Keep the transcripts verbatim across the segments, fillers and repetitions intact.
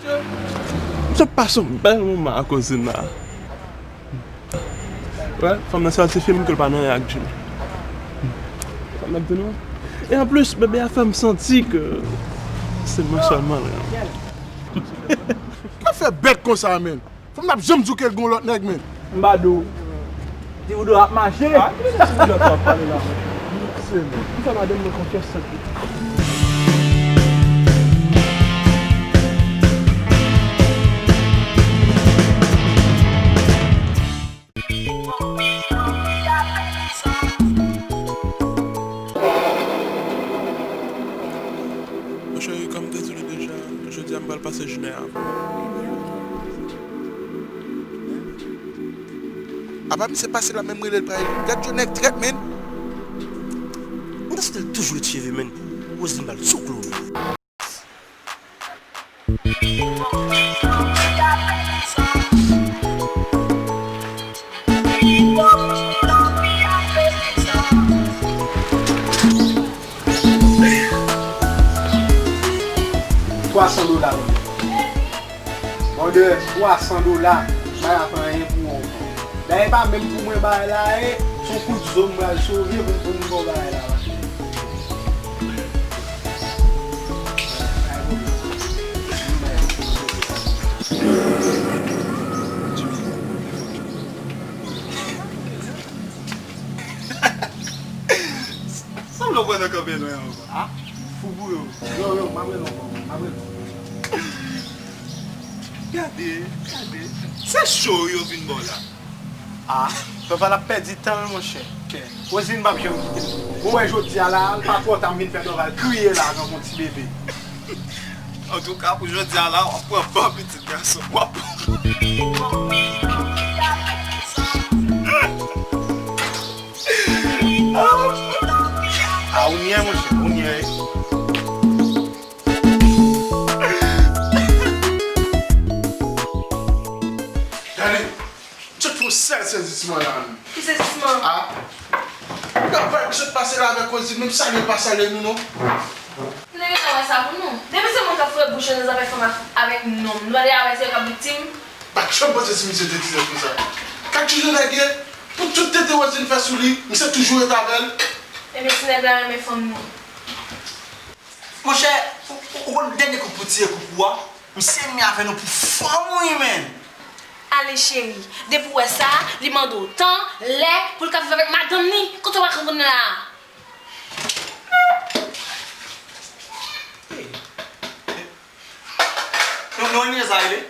M sot pase yon bèl moman ak Rosine la. Wè, fanm nan se yon ti fim ke l pa nan ak Jimmy. Sa m ap di nou. E anplis, bebe a fè m santi ke se mwen sèlman l renmen. Afè bèt konsa, menn. Fanm nan ap janm di w ke l gen yon lòt nèg, menn. M pa di w. Di w do ap mache. Ah, ki se sou lòt w ap pale la, menn? Se mwen. M fè madanm mwen konfyans santi. Mon cheri, kòm m te di w li deja, jodi a m pral pase jounen an avè w. Apa misye pase la menm rele l pa rele. Gad yon nèg trèt, menn. Mwen ta swete l toujou ret cheve, menn. Roseline ba l sou klo. Twa san dola, brother. Brother, twa san dola, bagay la pa anyen pou ou ankò. Dayè, e pa menm pou mwen bagay la ye, se yon kout zo m pral sove pou, pou m ba w bagay la, brother. Sanble w pran nan kanpe lwen ankò. Ah, fou pou yo. Yo, yo, m ap rele w ankò, m ap rele w. Gade, gade. Se cho yo vin ba w la. Ah, Dorval ap pèdi tan l, monchè. Roseline p ap janm kite l. Ou wè jodi a la, l pa twò ta m vin fè Dorval kriye la, tankou yon ti bebe. Antouka, pou jodi a la, w ap pran ban pitit gason. W ap. Ah, ou nyè, monchè, ou nyè. Gade, m sot fè yon sèl sezisman la, menm. Ki sezisman? Ah. Gad vibe m sot pase la avèk Rosie, menm salye l pa salye nou, non. Nou te gentan wè sa pou nou. Depi se moun k ap foure bouch yo nan zafè fanm ak, avèk nonm, nou pa deja wè se yo k ap viktim? Pa t janm panse si misye te ti nèg konsa. Gad kijan nèg ye, pou tout tenten Rosie fè sou li, misye toujou ret avè l. Ebyen, si nèg la renmen fanm li. Monchè, ou, ou, ou konn dènye kou pou tire koukou a? Misye renmen avè nou pou fanm, wi, menn. Ale, cheri, depi w wè sa, li mande w tan, lè, pou l ka viv avèk madanm li. Kote w pral konprann la a? Hey, hey. Nou, nou, nou, sa rele?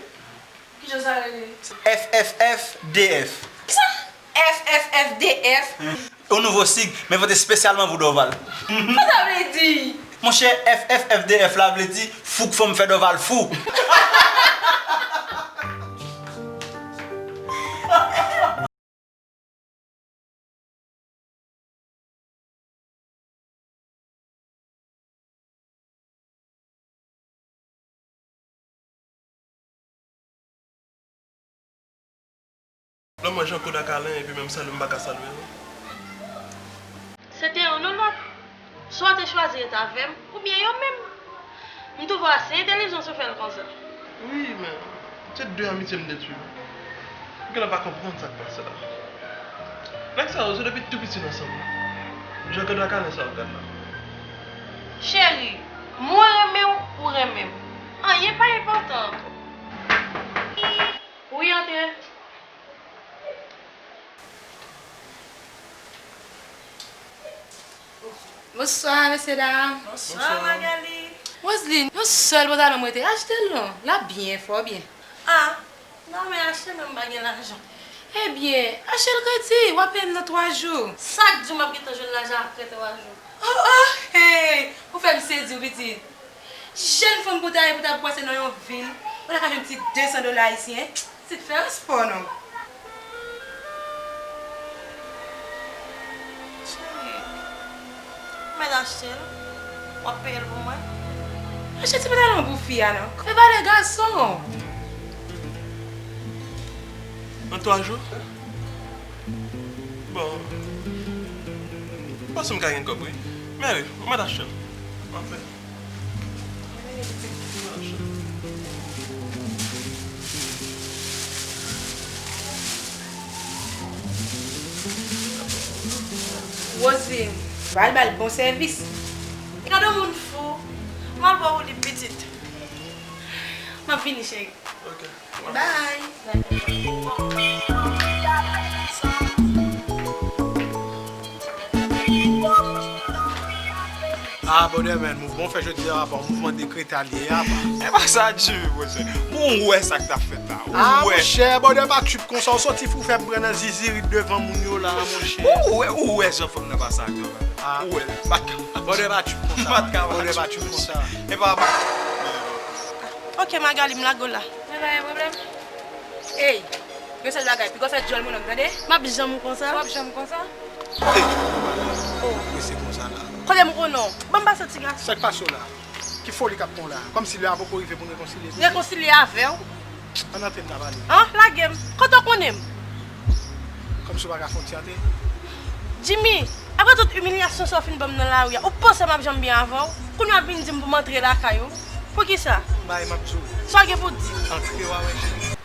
Kijan sa rele? F F F D F. Kisa? F F F D F? Yon nouvo sig, m envante espesyalman pou Dorval. Sa sa vle di? Monchè, F F F D F la vle di fouk fanm fè Dorval fou. Lè m wè Jean Claude ak Alain, epi menm salye m pa ka salye l. Se te youn ou lòt. Swa w te chwazi ret avè m, oubyen yo menm. M twouve w ase entèlijan si w fè l konsa. Wi, men se de amitye m detwi. M genlè pa konprann sa k pase la. Nèg sa yo, se depi tou piti n ansanm. Jan gad ak Alain sa w ap gad la. Cheri, mwen renmen w, ou renmen m. Anyen pa enpòtan ankò. Wi, antre. Bonswa, mesye dam. Bonswa, Magali. Roseline, yon sèl pantalon m rete, achte l non. L ap byen, fò byen. Ah, non, men achte, men m pa gen lajan. Ebyen, achte l kredi, w ap peye m nan twa jou. Sa k di w m ap gentan jwenn lajan apre twa jou? Oh, oh, hey! Ou fè m sezi, pitit. Jèn fanm pou ta ye pou ta pwase nan yon vil, pou ta ka jwenn ti de san dola ayisyen, pitit fè yon espò non. Cheri, mèt achte l, w ap peye l pou mwen. Achte ti pantalon pou fi a non. Fè valè gason. Nan twa jou? Bon. M panse m ka gen kòb, wi. Men wi, ou mèt achte l. Anfen. M mèt achte l. Pral ba l bon sèvis. Gade yon moun fou. M al ba w li pitit. M ap vini, cheri. Ok. Bye. Ah, brother, man, mouvman w fè jodi a pa yon mouvman dekretal ye, apa. E pa sa, Jimmy, monchè. Bon, ou wè sa k t ap fèt la. Ou Ah, wè. Monchè, brother, pa trip konsa. Ou soti fou fè pran nan zizirit devan moun yo la, monchè. Ou wè, ou wè jan fanm nan pase ak Dòval. Ah. Ou wè, m pa t ka. Brother, pa trip konsa. M pa t ka. Brother, pa trip konsa. E pa, pa. Ok, Magali, m lage w la. Men pa gen pwoblèm. Ey, gen sèl bagay, piga w fè djòl moun nonm, tande? M ap janm konsa? W ap janm konsa? Ey, oh. Prese konsa la. Kote m konnen w? Ban m pase w, ti gason. Sa k pase w la? Ki foli k ap pran w la? Kòmsi lè a poko rive pou n rekonsilye toujou? Rekonsilye avè w? Ann antre n ta pale. An, lage m. Kote w konnen m? Kòmsi w pa ka fè yon ti antre? Jimmy, apre tout imilyasyon sa w fin ban m nan lari a, ou panse m ap janm byen avè w? Kounye a w ap vin di m pou m antre lakay ou? Poukisa? Bay, m ap di w. Sa w gen pou w di m? Antre w a wè, cheri.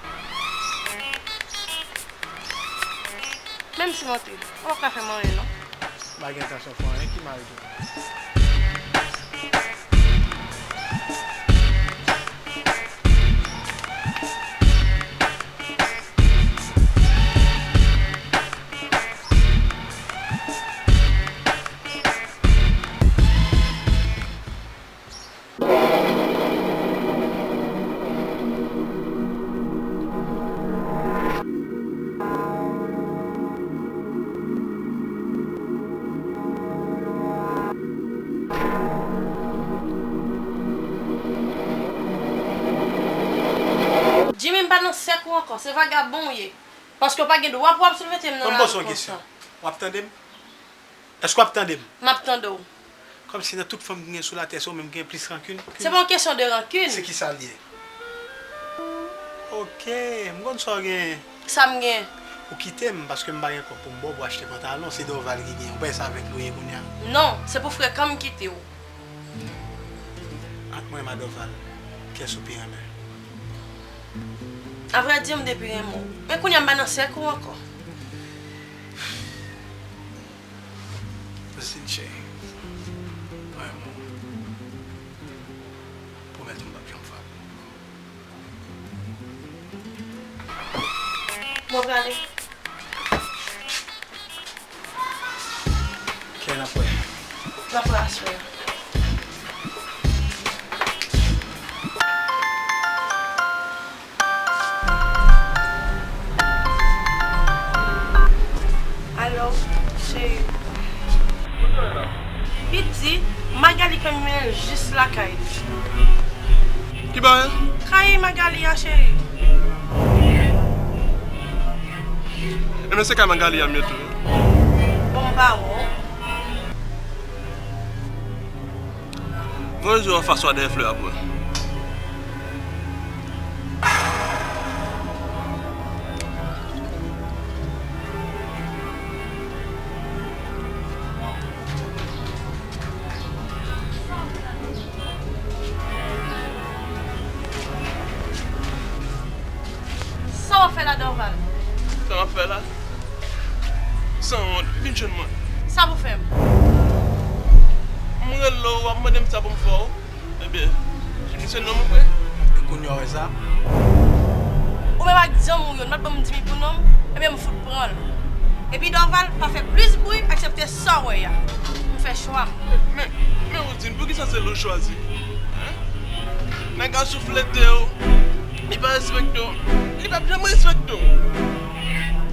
Menm si m antre, ou p ap ka fè m anyen non. M pa gen entansyon fè w anyen ki mal tou. Jimmy, m pa nan sèk ou ankò, se vagabon w ye. Paske w pa gen dwa pou w ap soulve tè m nan lari konsa. Ban m poze w yon kesyon. W ap tande m? Èske w ap tande m? M ap tande w. Kòmsi nan tout fanm ki gen sou latè, se ou menm ki gen plis rankin ke m. Se pa yon kesyon de rankin. Se kisa l ye? Ok, m konn sa w genyen. Sa m genyen? Ou kite m paske m pa gen kòb pou m ba w pou achte pantalon. Se Dòval ki genyen. Ou pa wè se avèk li w ye kounye a? Non, se pou frekan m kite w. Ant mwen m a Dòval, kiyès ou pi renmen? Avrèdi, m te pi renmen w. Men kounye a m pa nan sèk ou ankò. Christine cheri, mwen renmen w. Pwomèt ou m p ap janm frape w. Mwen prale. Kilè n ap wè? N ap wè aswè a. Alo, cheri. Piti, Magali kanmenm jis lakay li. Ki bagay? Kay Magali a, cheri. Ebyen, se kay Magali a m ye tou. Bon, m pa wè w. Voye zo anfas ou a dèyè flè a pou mwen. Sa w ap fè la, Dorval? Sa m ap fè la? Sanwont, vin jwenn mwen. Sa pou fè m? M rele w, w ap mande m sa pou m fè w. Ebyen, Jimmy se nonm ou vre? E kounye a w wè sa? Ou menm ak zanmi w yo, n pa t ban m Jimmy pou nonm, ebyen m fout pran l. Epi Dorval, pa fè plis bri, aksepte sa w wè a. M fè chwa m. Men, men Woodine, poukisa se li w chwazi? Hein? Nèg la souflete w, li pa respekte w, li p ap janm respekte w.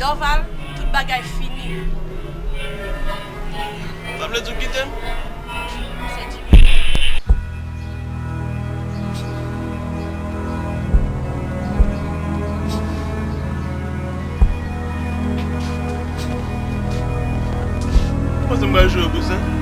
Dorval, tout bagay fini. Sa vle di w kite m? Se di. Ou panse m pral jwe w, kouzen?